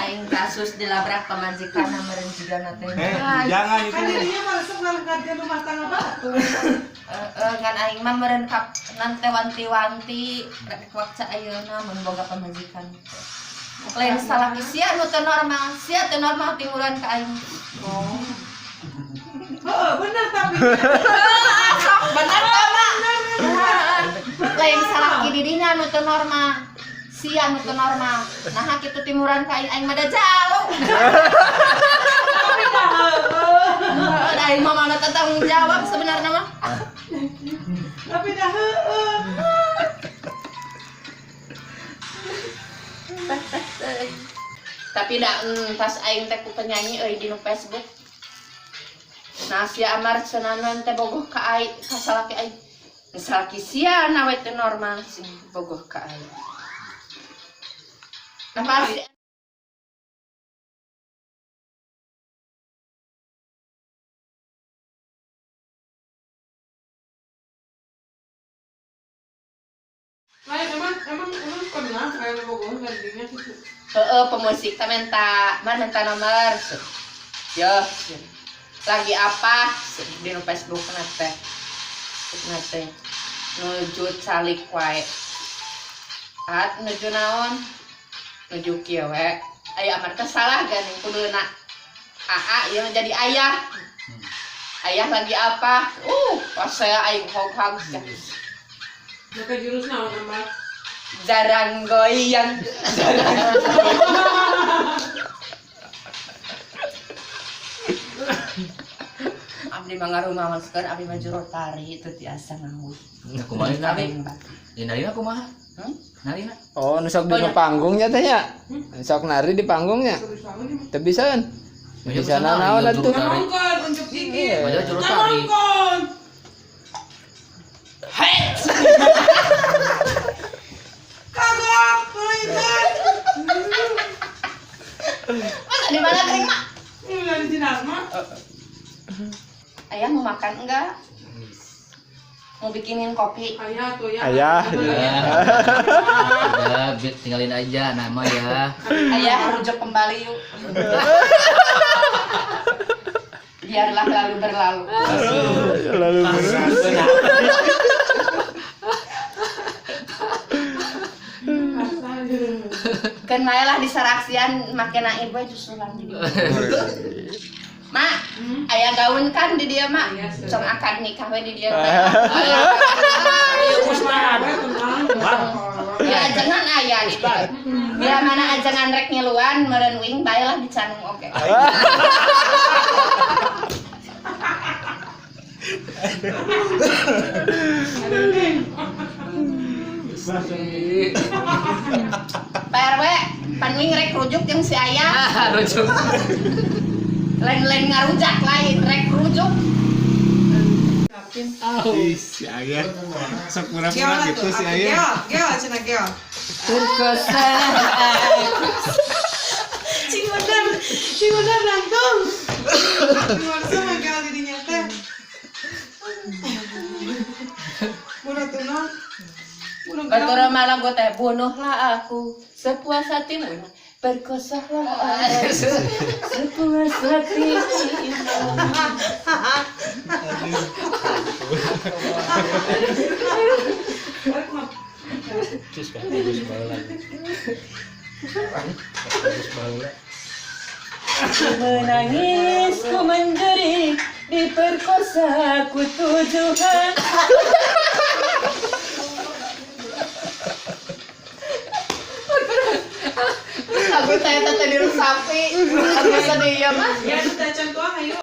Aing kasus dilabrak pamajikan meureun jiga na teh. Eh, jangan itu. Kan dirinya mah resep ngalengkatkeun rumah tangga batur. Heeh, ngan aing mah meureun kap nante wanti-wanti rek wakca ayeuna mun boga pamajikan. Lain salaki sia nu teu normal, sia teu normal timuran ka aing. Oh. Heeh, bener tapi. Sok bener teh mah. Lain salaki didinya nu teu normal. Sia nu teu normal. Nah kitu timuran ka aing, aing mah da jalu. Tapi dah heueuh. Heeh, aing mah mana teu tanggung jawab sebenarnya mah. Tapi dah heueuh. Tapi da pas aing teh ku penyanyi euy di nu Facebook. Nah sia Amar cenah teh bogoh ka aing, ka salaki aing. Salaki sia na we teu normal sing bogoh ka aing. Nah pasti Lain emang emang emang pernah kayak bogoh gantinya gitu. Heeh, pemusik teh minta, mar minta nomor. Yo, lagi apa? Di nu Facebook na teh. Na teh. Nuju calik wae. At nuju naon? Nuju kieu we. Aya Amar teh salah geuning kuduna. AA ieu jadi ayah. Ayah lagi apa? Pas saya aing hog-hog. Maka jurus naon Amar? Jarang goyang. Abdi mah ngarumaoskeun abdi mah juru tari teu tiasa ngawuh. Nah, kumaha nari? Kabeh, Mbak. Ya narina kumaha? Hmm? Narina. Oh, nu sok di panggungnya teh nya. Sok nari di panggungnya. Teu bisaan. Ya, Bisa naon atuh. Nangkon unjuk gigi. Iya. Padahal juru tari. Nangkon. Kagok, tuluykeun. Masa di mana kering, Mak? Ini dari Cinarma. Ayah mau makan enggak? Mau bikinin kopi? Ayah tuh ya. Ayah. Ya. Udah, tinggalin aja nama ya. Ayah rujuk kembali yuk. Biarlah lalu berlalu. Lalu Kan mae lah disaraksian make na ibu jusulan di dieu. Mak, aya gaun kan di dia mak. Iya, sih. Cong akad nikah we di dia. Ayo Ustad. Ya ajengan aya di dieu. Bila mana ajengan rek ngiluan meureun wing bae lah dicanung oge. Pak RW, pan wing rek rujuk jeung si ayah. Ah, rujuk. Lain-lain ngarujak lain rek rujuk. Ih, si ayah. Sok pura-pura gitu si ayah. Gel, gel, cenah gel. Perkosa. Cing bener nangtung. Gimana sama gel didinya teh? Murah tuh non. Murah Batur malah gue teh bunuhlah aku sepuas hatimu. Perkosalah aku sepuas hatimu. Cus kan bagus baheula. Bagus baheula. Ku menangis, ku menjerit, diperkosa ku tujuan. Lagu saya teh tadi sapi, lagu sedih ya mah. Ya, kita contoh ayo.